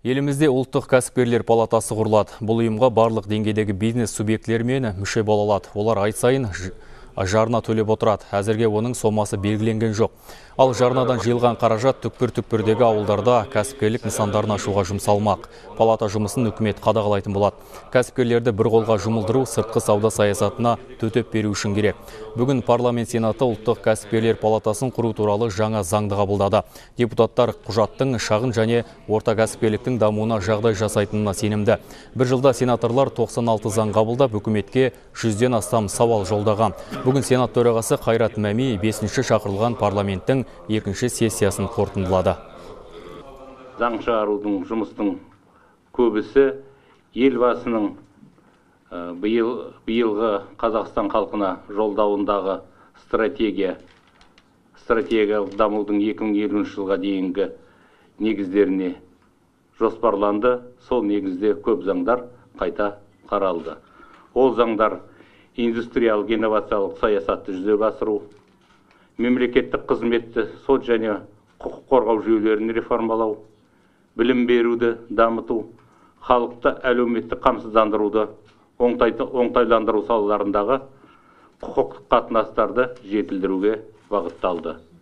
Елімізде ұлттық кәсіпкерлер палатасы құрылады. Бұл ұйымға барлық деңгейдегі бизнес субъектілері мен мүше бола алады. Олар ай сайын жарна төлеп отырады. Әзірге оның сомасы белгіленген жоқ. Ал жарнадан жиылған қаражат түкпір-түкпірдегі ауылдарда кәсіпкерлік нысандарын ашуға жұмсалмақ. Палата жұмысын үкімет қадағалайтын болады. Кәсіпкерлерді бір қолға жұмылдыру сыртқы сауда саясатына төтеп беру үшін керек. Бүгін парламент сенаты ұлттық кәсіпкерлер палатасын құру туралы жаңа заңды қабылдады. Депутаттар құжаттың шағын және орта кәсіпкерліктің дамуына жағдай жасайтынына сенімді. Бір жылда сенаторлар 96 заң қабылдап, үкіметке 100-ден астам сауал жолдаған. Бүгін сенат төрағасы Қайрат Мәми 5-ші шақырылған парламенттің екінші сессиясын қорытындылады. Заң шығарудың жұмыстың көбісі Елбасының биылғы Қазақстан халқына жолдауындағы стратегиялық дамудың 2050 жылға дейінгі негіздеріне жоспарланды. Сол негізде көп заңдар қайта қаралды. Ол заңдар индустриялық инновациялық саясатты жүзеге асыру, мемлекеттік қызметті, сот және құқық қорғау жүйелерін реформалау, білім беруді дамыту, халықты әлеуметтік қамсыздандыруды оңтайландыру салаларындағы құқықтық қатынастарды жетілдіруге бағытталды.